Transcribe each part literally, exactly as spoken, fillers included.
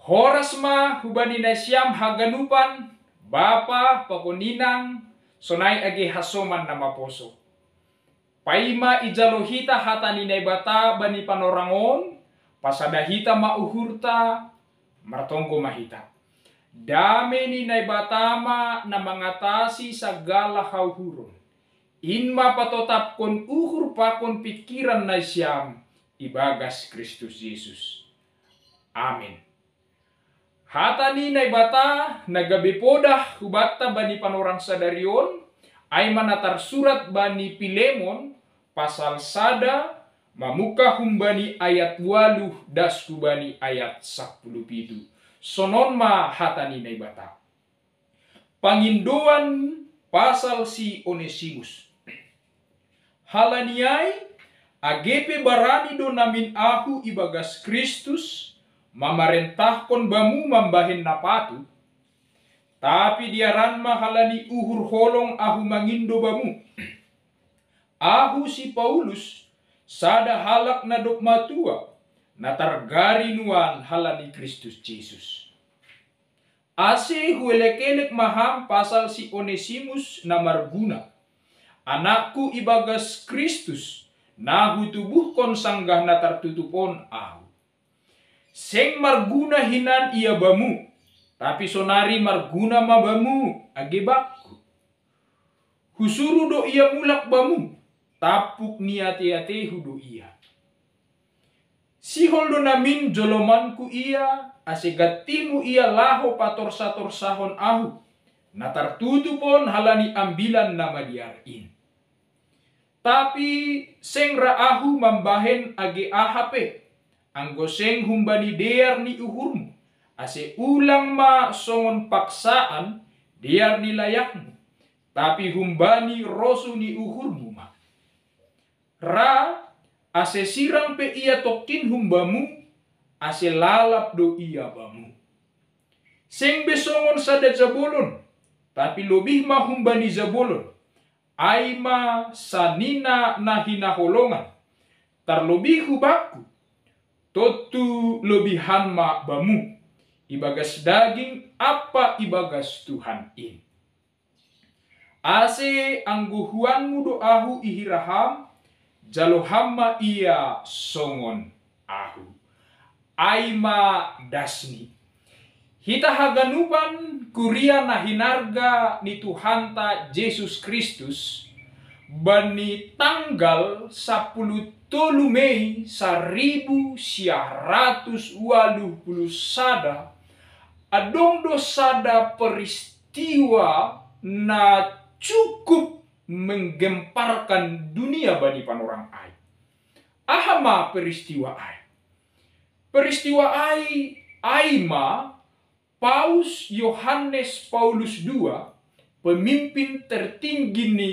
Horas ma hubani nai siam haganupan, bapa pakon inang, sonai age hasoman na maposo. Paima ijalo hita hata ni Naibata bani panorang on, pasada hita ma uhurta, martonggo ma hita. Dame ni Naibata ma na mangatasi sagala hauhuron. In ma patotapkon uhur pakon pikiran nai siam ibagas Kristus Jesus. Amen. Hata ni Naibata na gabe podah hubanta bani panorang sadari on, ai ma na tarsurat bani Pilemon, pasal sada, mamungka humbani ayat waluh das hubani ayat sapuluh pitu. Sonon ma hata ni Naibata. Pangindoan pasal si Onesimus. Halani ai, age pe barani do namin ahu ibagas Kristus, mamarentahkon bamu mambahen na patut, tapi diaran ma halani uhur holong ahu mangindo bamu. Ahu si Paulus, sada halak na dob matua, na targari nuan halani Kristus Jesus. Ase huelek-elek ma ham pasal si Onesimus na marguna, anakku ibagas Kristus, na hutubuhkon sanggah na tartutup on ahu. Seng marguna hinan ia bamu, tapi sonari marguna ma bamu age bakku. Husuru do ia mulak bamu, tampuk ni ate-atehu do ia. Sihol do namin jolomanku ia, ase gantimu ia laho patorsa-torsahon ahu, na tartutup on halani ambilan na madiar in. Tapi seng ra ahu mambahen age aha pe, anggo seng humbani dear ni uhurmu, ase ulang ma songon paksaan dear ni layakmu, tapi humbani rosu ni uhurmu ma. Ra, ase sirang pe ia tongkin humbamu, ase lalap do ia bamu. Seng be songon sada jabolon, tapi lobih ma humbani jabolon, ai ma sanina na hinaholongan, tarlobih hu bakku, tontu lobihan ma bamu, ibagas daging ampa ibagas Tuhan in. Ase anggo huanmu do ahu ihira ham, jalo ham ma ia songon ahu. Ai ma dasni. Hita haganupan kuria na hinarga ni Tuhanta Jesus Kristus, bani tanggal sapuluh tolu Mei saribu sia ratus waluh puluh sada, adong do sada peristiwa na cukup menggemparkan dunia bani panorang ai. Aha ma peristiwa ai? Peristiwa ai, ai ma Paus Yohanes Paulus dua, pemimpin tertinggi ni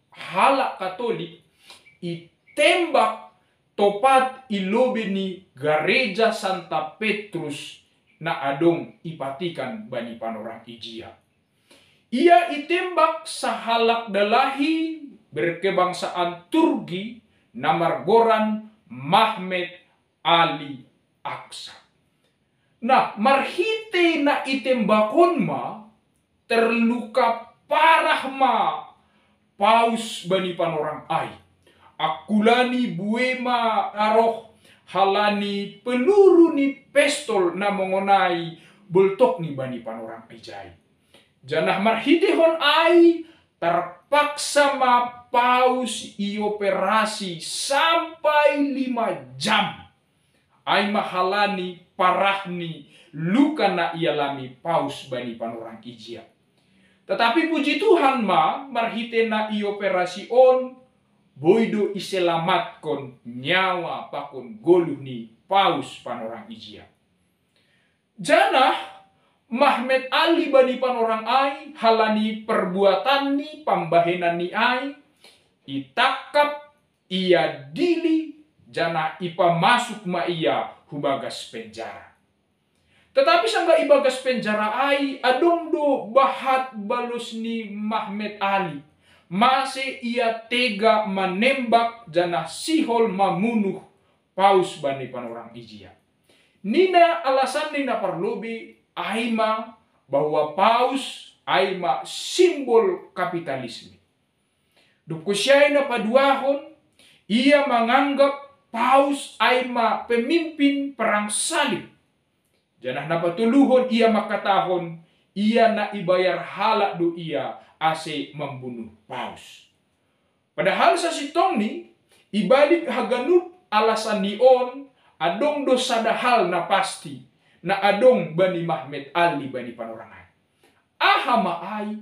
halak Katolik, itembak topat i lobei ni gareja Santa Petrus na adong i Vatikan bani panorang ijia. Ia itembak sahalak dalahi berkebangsaan Turki na margoran Mahmed Ali Aksa. Nah, marhite na itembak on ma terluka parah ma Paus bani panorang ai. Angkulan ni buei ma na roh halani peluru ni pistol na mongonai boltok ni bani panorang ijai. Janah marhitehon ai tarpaksa ma Paus ioperasi sampai lima jam. Ai ma halani parah ni luka na ialami Paus bani panorang ijia. Tetapi puji Tuhan ma, marhite na ioperasi on, boi do iselamatkon nyawa pakon goluh ni Paus panorang ijia. Janah Mahmed Ali bani panorang ai, halani perbuatan ni pambahenan ni ai, itangkap, iadili, janah ipamasuk ma ia hu bagas penjara. Tetapi sanggah i bagas penjara ai, adong do bahat balos ni Mahmed Ali, mase ia tega manembak janah sihol mamunuh Paus bani panorang ijia. Nina alasanni na parlobei ai ma bahwa paus ai ma simbol kapitalisme. Dungku siai na paduahon, ia manganggap paus ai ma pemimpin perang salib. Janah na patoluhon ia mangkatahon, ia na ibayar halak do ia ase mambunuh paus. Padahal sasintongni, ibalik haganup alasanni on, adong do sada hal na pasti, na adong bani Mahmed Ali bani panorang ai. Aha ma ai?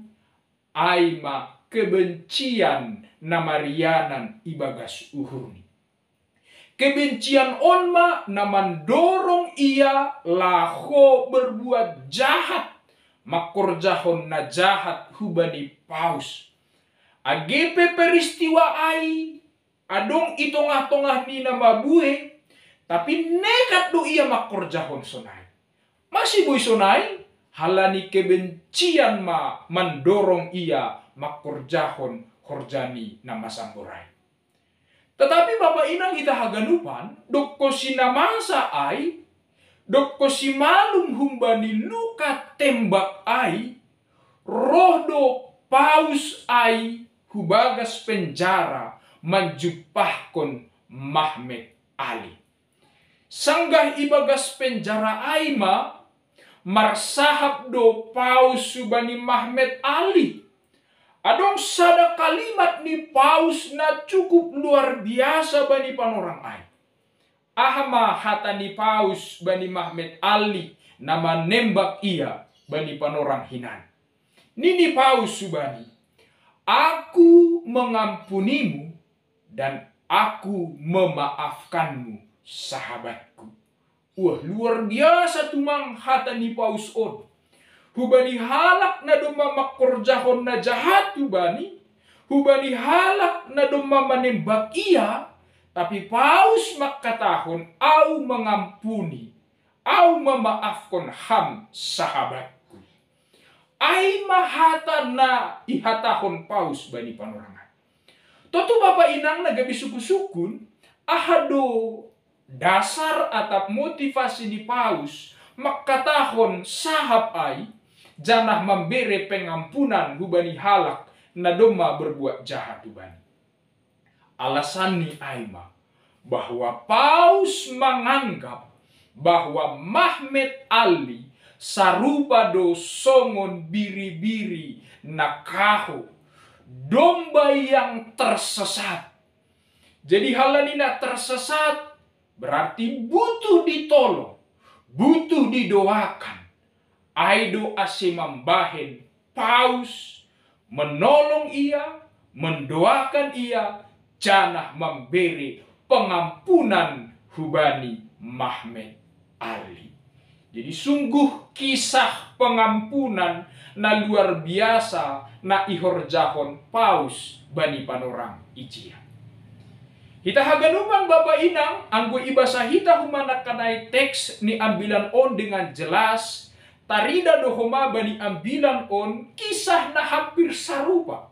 Ai ma kebencian na marianan ibagas uhurni. Kebencian on ma na mandorong ia laho berbuat jahat, mangkorjahon na jahat hubani paus. Age pe peristiwa ai adong i tongah-tongah ni na mabue, tapi nekat do ia mangkorjahon sonai. Mase boi sonai? Halani kebencian ma mandorong ia mangkorjahon horjani na masambor ai. Tetapi bapa inang hita haganupan, dokko sinamasa ai, dokko simalum humbani luka tembak ai, roh do paus ai hubagas penjara manjumpahkon Mahmed Ali. Sanggah ibagas penjara ai ma, marsahap do paus hubani Mahmed Ali. Adong sada kalimat ni paus na cukup luar biasa bani panorang ai. Aha ma hata ni paus bani Mahmed Ali na manembak ia bani panorang hinan? Nini paus hubani, "Aku mengampunimu dan aku memaafkanmu, sahabatku." Wah, luar biasa tumang hata ni paus on. Hubani halak na domma mangkorjahon na jahat hubani, hubani halak na domma manembak ia, tapi paus mangkatahon, "Au mangampuni, au mamaafkon ham, sahabatku." Ai ma hata na ihatahon paus bani panorang ai. Tontu bapa inang na gabe sungkun-sungkun, aha do dasar atap motivasi ni paus mangkatahon sahap ai, janah mambere pengampunan hubani halak na domma berbuat jahat hubani? Alasanni ai ma, bahwa paus manganggap bahwa Mahmed Ali sarupa do songon biri-biri na kaho, domba yang tersesat. Jadi halani na tersesat berarti butuh ditolong, butuh didoakan. Ai do ase mambahen paus menolong ia, mendoakan ia, janah mambere pengampunan hubani Mahmed Ali. Jadi sungguh kisah pengampunan na luar biasa na ihorjahon paus bani panorang ijia. Hita haganupan bapa inang, anggo ibasa hita humanangkan ai teks ni ambilan on dengan jelas, tarida do homa bani ambilan on kisah na hampir sarupa.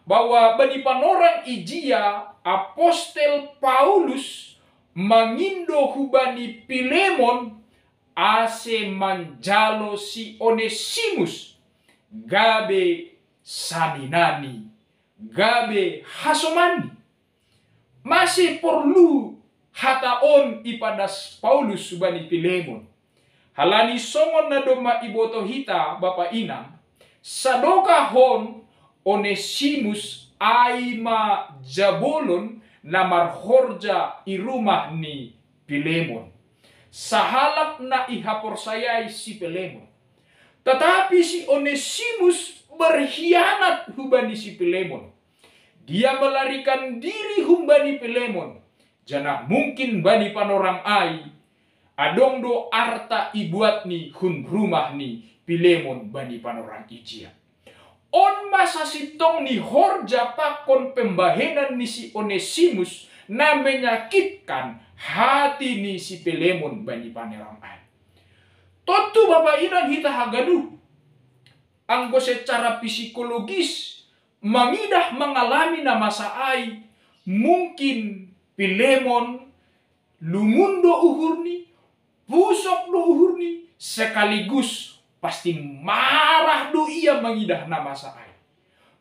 Bahwa bani panorang ijia apostel Paulus mangindo hubani Pilemon ase manjalo si Onesimus gabe saninani, gabe hasomanni. Mase porlu hata on ipadas Paulus hubani Pilemon? Halani songon na domma iboto hita bapa inang, sadokah on Onesimus ai ma jabolon na marhorja i rumah ni Pilemon, sahalak na ihaporsayai si Pilemon. Tetapi si Onesimus berkhianat hubani si Pilemon. Dia melarikan diri humbani Pilemon, janah mungkin bani panorang ai adong do arta ibuatni hun rumah ni Pilemon bani panorang ijia. On ma sasintongni horja pakon pembahenan ni si Onesimus na menyakitkan hati ni si Pilemon bani panorang ai. Tontu bapa inang hita haganup, anggo secara psikologis mangidah mangalami na masa ai, mungkin Pilemon lungun do uhurni, pusok do uhurni, sekaligus pasti marah do ia mangidah na masa ai.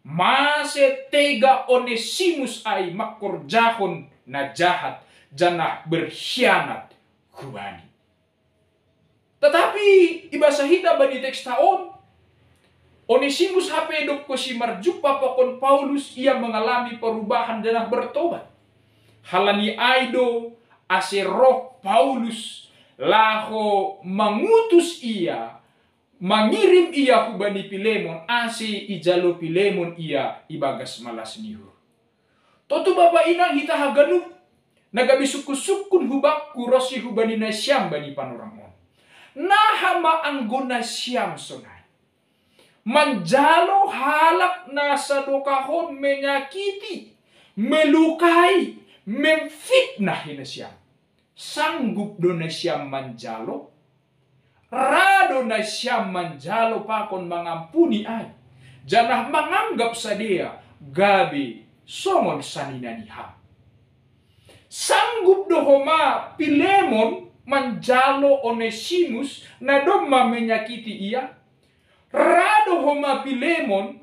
Mase tega Onesimus ai mangkorjahon na jahat, janah berkhianat hubani. Tetapi ibasa hita bani teksta on, Onesimus hape dob kosi marjumpa pakon Paulus ia mengalami perubahan janah bertobat. Halani ai do ase roh Paulus laho mangutus ia, mangirim ia hubani Pilemon, ase ijalo Pilemon ia ibagas malas ni uhur. Tontu bapa inang hita haganup, na gabe sungkun-sungkun hubakku ronsi hubani nasiam bani panorang on. Naha ma anggo nasiam sonai? Manjalo halak na sadokah on menyakiti, melukai, memfitnah nasiam. Sanggup do nasiam manjalo? Ra do nasiam manjalo pakon mangampuni ai, janah manganggap sidea gabe songon sanina ni ham? Sanggup do homa Pilemon manjalo Onesimus na domma menyakiti ia? Ra do homa Pilemon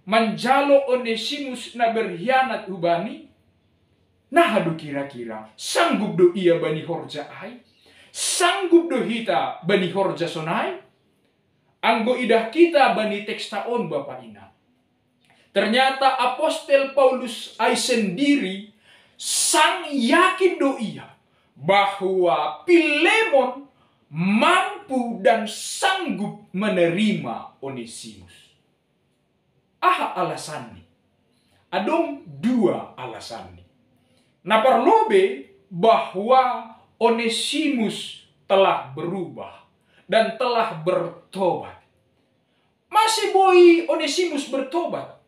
manjalo Onesimus na berkhianat hubani? Naha do kira-kira, sanggup do ia bani horja ai? Sanggup do hita bani horja sonai? Anggo idah kita bani teksta on bapa inang, ternyata apostel Paulus ai sendiri sang yakin do ia bahwa Pilemon mampu dan sanggup menerima Onesimus. Aha alasanni? Adong dua alasanni. Na parlobei, bahwa Onesimus telah berubah dan telah bertobat. Mase boi Onesimus bertobat?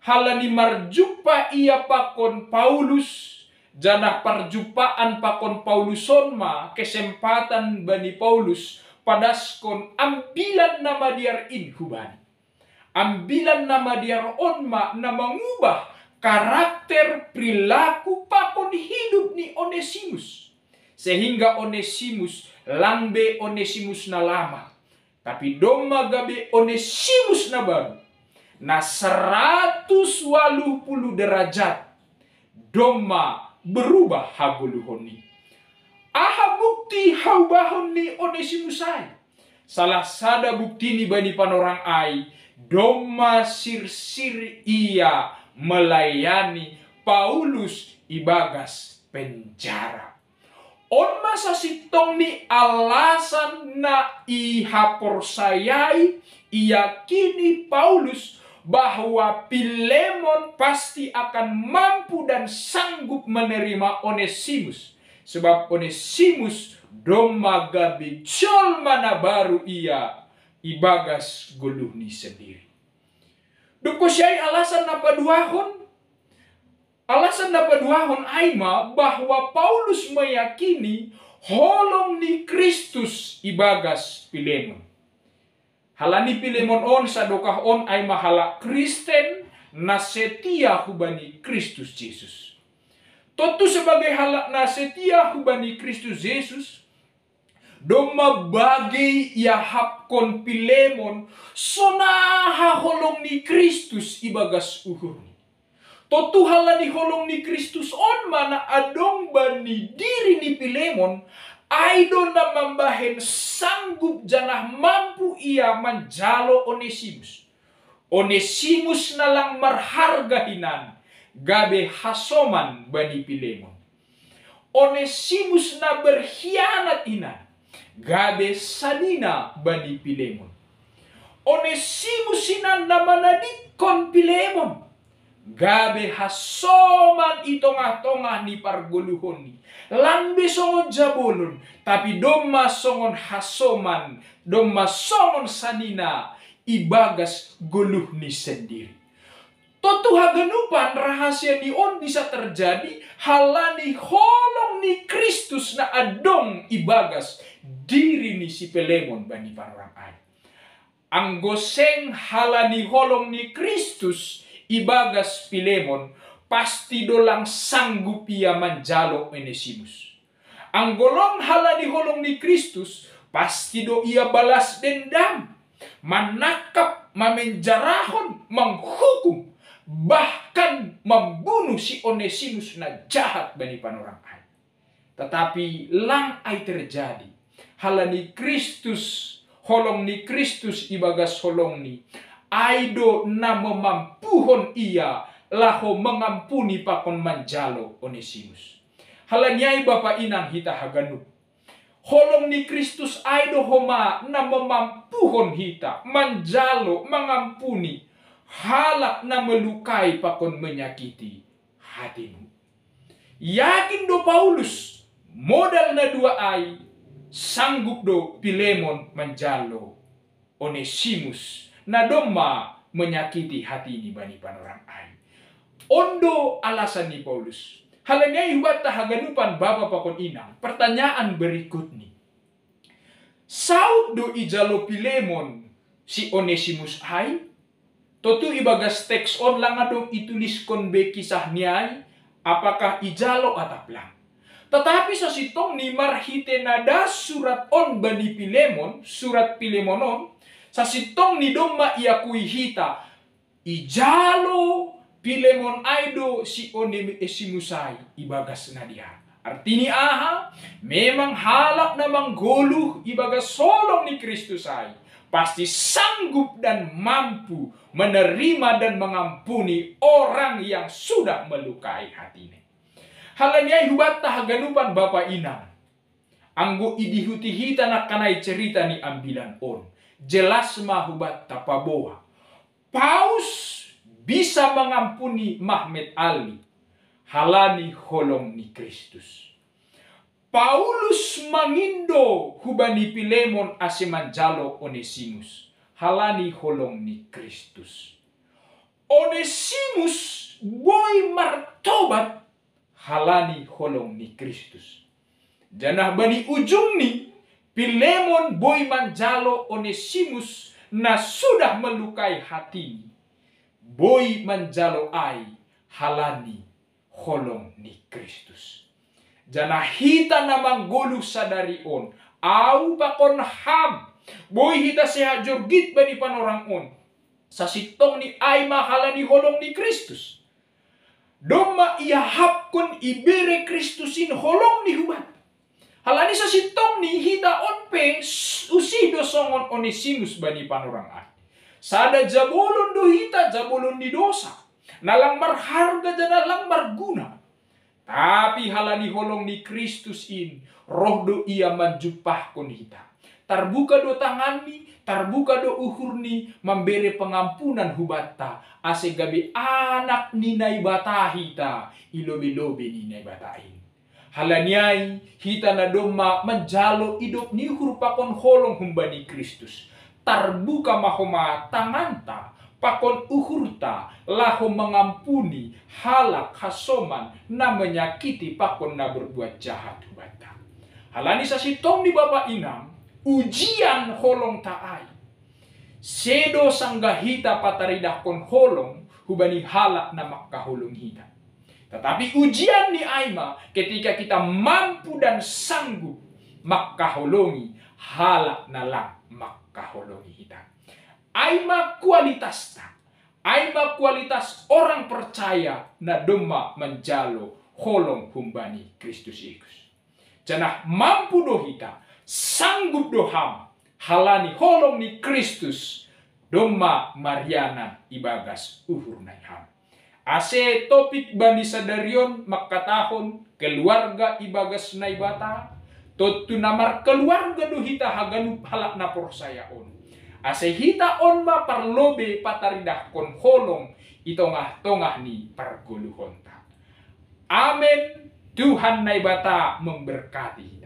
Halani marjumpa ia pakon Paulus, janah parjumpaan pakon Paulus on ma kesempatan bani Paulus padaskon ambilan na madear in hubani. Ambilan na madear on ma na mangubah karakter, perilaku pakon hidup ni Onesimus, sehingga Onesimus lang be Onesimus na lama, tapi domma gabe Onesimus na baru, na seratus waluh puluh derajat, domma berubah hagoluhonni. Aha bukti haubahon ni Onesimus ai? Salah sada buktini bani panorang ai, domma sirsir ia melayani Paulus ibagas penjara. On ma sasintongni alasan na ihaporsayai, iyakini Paulus bahwa Pilemon pasti akan mampu dan sanggup menerima Onesimus, sebab Onesimus domma gabe jolma na baru ia ibagas goluhni sendiri. Dob kosiai alasan na paduahon, alasan na paduahon ai ma bahwa Paulus meyakini holong ni Kristus ibagas Pilemon. Halani Pilemon on sadokah on ai ma halak Kristen na setia hubani Kristus Jesus. Tontu sebagai halak na setia hubani Kristus Jesus, domma bagei iahapkon Pilemon sonaha holong ni Kristus ibagas uhurni. Tontu halani holong ni Kristus on ma na adong bani diri ni Pilemon, ai do na mambahen sanggup janah mampu ia manjalo Onesimus. Onesimus na lang marharga hinan, gabe hasoman bani Pilemon. Onesimus na berkhianat hinan, gabe sanina bani Pilemon. Onesimus hinan na manadingkon Pilemon, gabe hasoman i tongah-tongah ni pargoluhonni. Lang be songon jabolon, tapi domma songon hasoman, domma songon sanina ibagas goluhni sendiri. Tontu haganupan rahasia ni on bisa terjadi halani holong ni Kristus na adong ibagas diri ni si Pilemon bani panorang ai. Anggo seng halani holong ni Kristus ibagas Pilemon, pasti do lang sanggup ia manjalo Onesimus. Anggo long halani holong ni Kristus, pasti do ia balas dendam, manangkap, mamenjarahon, manghukum, bahkan mambunuh si Onesimus na jahat bani panorang ai. Tetapi lang ai terjadi. Halani Kristus, holong ni Kristus ibagas holongni, ai do na mamampuhon ia laho mangampuni pakon manjalo Onesimus. Halani ai, bapa inang hita haganup, holong ni Kristus ai do homa na mamampuhon hita manjalo mangampuni halak na melukai pakon menyakiti hatimu. Yakin do Paulus, modal na dua ai, sanggup do Pilemon manjalo Onesimus na domma menyakiti hatini bani panorang ai. On do alasan ni Paulus. Halani ai hubanta haganupan bapa pakon inang, pertanyaan berikutni. Saut do ijalo Pilemon si Onesimus ai? Tontu ibagas teks on lang adong ituliskon be kisahni ai, apakah ijalo atap lang. Tetapi sasintongni marhite na das surat on bani Pilemon, surat Pilemon on, sasintongni domma iakui hita, ijalo Pilemon ai do si Onesimus ai ibagas na dear. Artini aha? Memang halak na manggoluh ibagas holong ni Kristus ai pasti sanggup dan mampu menerima dan mengampuni orang yang sudah melukai hatinya. Halani ai hubanta haganupan bapa inang, anggo idihuti hita nangkaning cerita ni ambilan on, jelas ma hubanta paboa, Paus bisa mangampuni Mahmet Ali halani holong ni Kristus. Paulus mangindo hubani Pilemon ase manjalo Onesimus halani holong ni Kristus. Onesimus boi martobat halani holong ni Kristus. Janah bani ujungni, Pilemon boi manjalo Onesimus na sudah melukai hatini, boi manjalo ai halani holong ni Kristus. Janah hita na manggoluh sadari on, au pakon ham, boi hita sehat jorgit bani panorang on, sasintongni ai ma halani holong ni Kristus. Domma iahapkon, ibere Kristus in holongni hubanta. Halani sasintongni hita on pe usih do songon Onesimus bani panorang ai. Sada jabolon do hita, jabolon ni dosa, na lang marharga janah lang marguna. Tapi halani holong ni Kristus in, roh do ia manjumpahkon hita. Tarbuka do tanganni, tarbuka do uhurni, mambere pengampunan hubanta, ase gabe anak ni Naibata hita i lobei-lobei ni Naibata in. Halani ai, hita na domma manjalo idop ni uhur pakon holong humbani Kristus, tarbuka ma homa tanganta pakon uhurta laho mangampuni halak hasoman na menyakiti pakon na berbuat jahat hubanta. Halani sasintongni bapa inang, ujian holongta ai, sedo sanggah hita pataridahkon holong hubani halak na mangkaholongi hita. Tetapi ujian ni ai ma ketika kita mampu dan sanggup mangkaholongi halak na lang mangkaholongi hita. Ai ma kualitasta, ai ma kualitas orang percaya na domma manjalo holong humbani Kristus Yesus. Janah mampu do hita, sanggup do ham, halani holong ni Kristus, domma marianan ibagas uhur nai ham. Ase topik bani sadari on mangkatahon keluarga ibagas Naibata, tontu na markeluarga do hita haganup halak na porsaya on. Ase hita on ma parlobei pataridahkon holong i tongah-tongah ni pargoluhonta. Amen. Tuhan Naibata memberkati.